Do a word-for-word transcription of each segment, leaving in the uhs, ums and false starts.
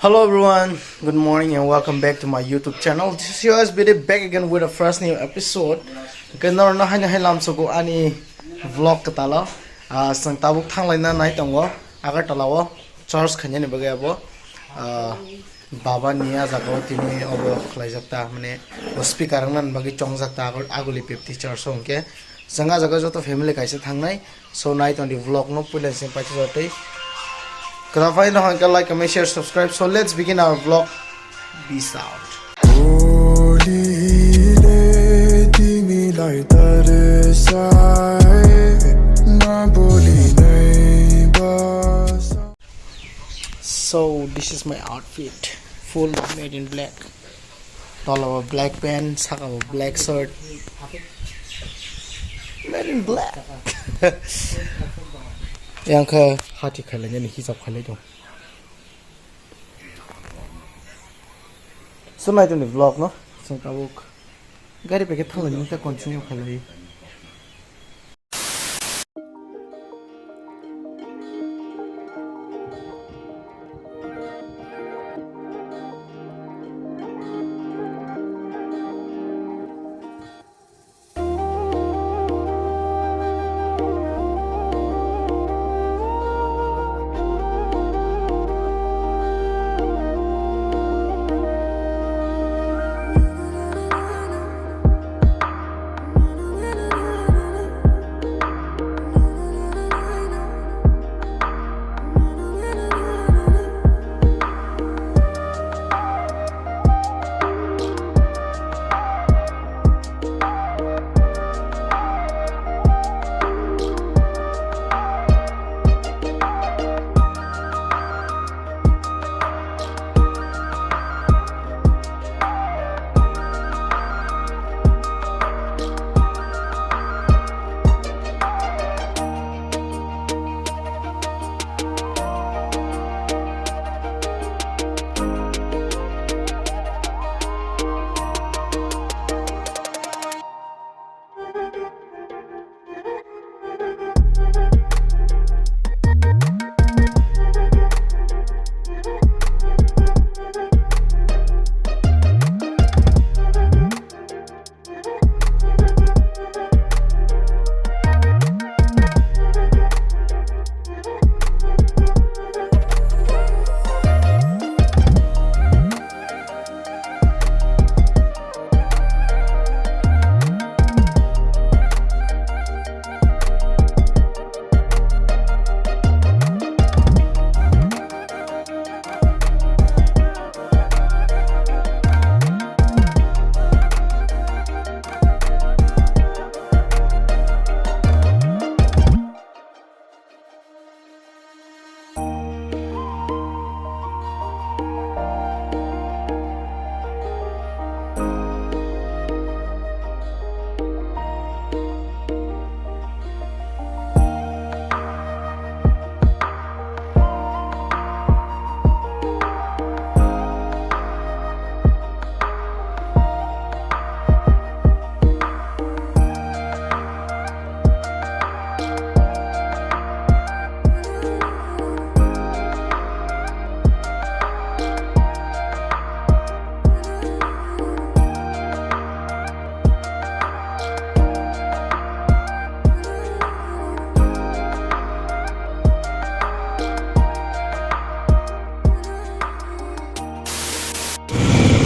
Hello everyone, good morning and welcome back to my YouTube channel. This is your S B D back again with a fresh new episode. Hwnkhe norokno haino hai lamsogo ani vlog kwtalo. Ah, chwng tabuk thanglaina nai tongo Agartala o church khainani bagwi abo. Ah, baba ni ah jagao tini obo khlaijak ta, mane o speaker wngna bagwi chongjak ta Agul-, Aguli Baptist Church o hwnkhe. Chwng ah jaga joto family kaisa thangnai. So, nai tongdi vlog no puila sini paithago tei. Kwtal phai no hwnkhe like, comment, share, subscribe. So, let's begin our vlog. Peace out. So, this is my outfit. Full made in black. Tolabo black pant, sakabo black shirt. Made in black. Yang khe hati khailai nani hisab khailai tong. So nai tongni vlog no, chwng tabuk gari bai khe thanglai nini ta continue khailai.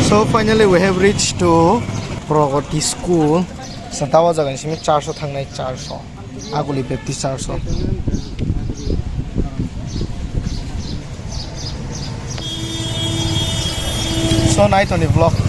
So finally we have reached to Pragati School. Santa o jaga ni simi church o thangnai, church o. Aguli Baptist Church o. So nai toni vlog.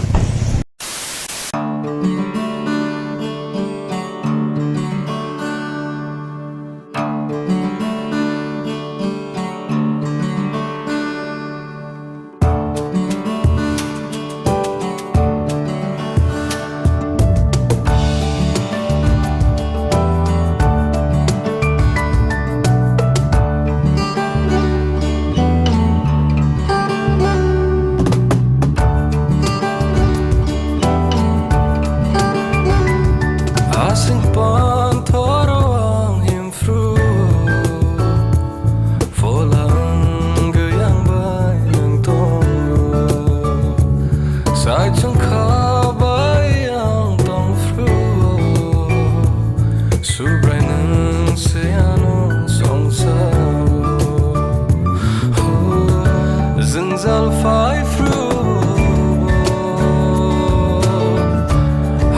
Phai phru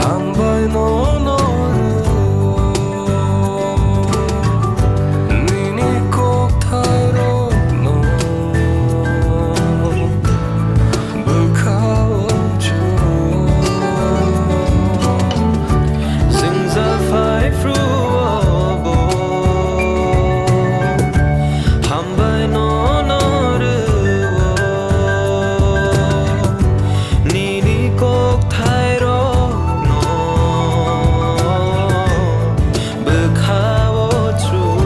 hambai no no rw, nini kokthai rok no bwkha o chwng. Jwngjal phai phru o bo hambai no no rw, nini kokthai rok no bwkha o chwng.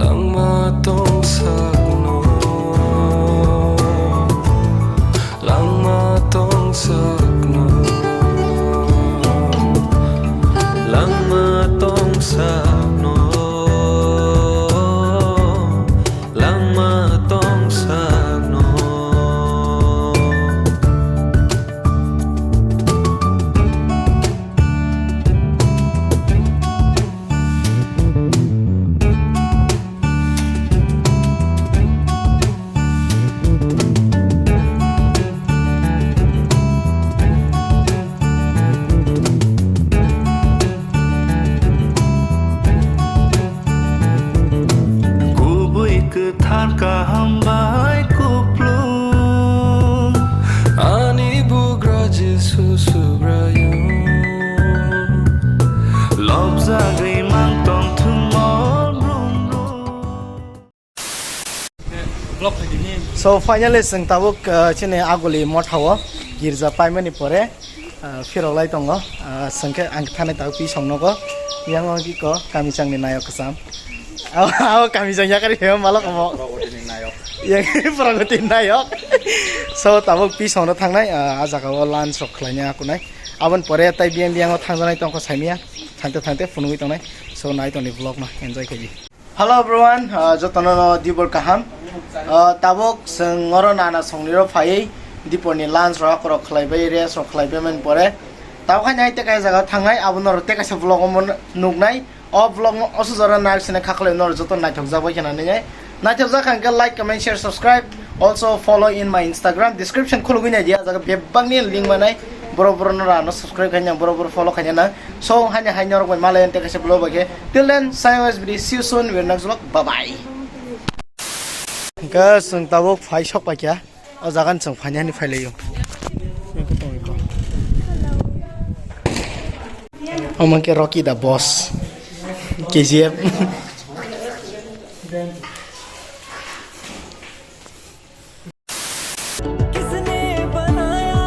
Langma tong sakno, langma tong sakno, langma tong sakno, langma tong sakno. Kubui kwthar kaham bai kuplu, ani bugra Jisu Subraiyung, lobjagwi mang tong thung mol brum brum. So finally chwng tabuk, uh, chini Aguli mothao girja paimani pore, uh, phirok lai tongo. Uh, chwng khe ang thani tabuk pisong nogo, yang o giko kami changni nayok kwcham. Abo, abo kami chang yakari phaiyo malok omo. Pragotini nayok. Yang Pragotini nayok. So tabuk pisong no thangnai, uh, a jaga o lunch rok khlaina kunai. Aboni pore tai biyang biyang o thangjanai tongkho saimia. Thangte thangte phunugwi tongnai. So nai tongni vlog no enjoy khaidi. Hello everyone, uh, jotono no dibor kaham. Uh, tabuk chwng oro nana songniro phaiwi diporni lunch rok akorok khlaibai, rest rok khlaibai mani pore. Tabuk haino hai tei kaisa jaga thangnai, abono oro tei kaisa vlog omo nuknai. O vlog no oso jora nai sene khaklai noro joto naithok jak bai khana ningai. Naithok jak hwnkhe like, comment, share, subscribe. Also follow in my Instagram. Description khulugwi nai di, a jaga bebakni link manai. Boro boro no rano subscribe khaina, boro boro follow khaina na. So, haino hai norok bai malai ante kaisa vlog bai khe. Till then, sign off, S B D. See you soon with next vlog. Bye bye. Guys, chwng tabuk phai sok pai kya. O jaga ni chwng phainani phailaio. Omo khe Rocky the Boss, K G F. किसने बनाया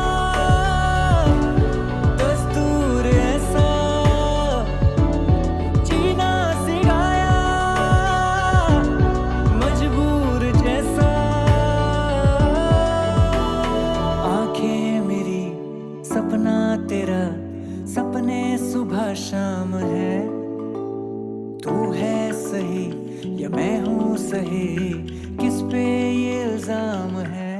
दस्तूर ऐसा, जीना सिखाया मजबूर जैसा। आंखें मेरी सपना तेरा, सपने सुबह शाम है। तू है सही या मैं हूँ सही, किस पे ये इल्जाम है?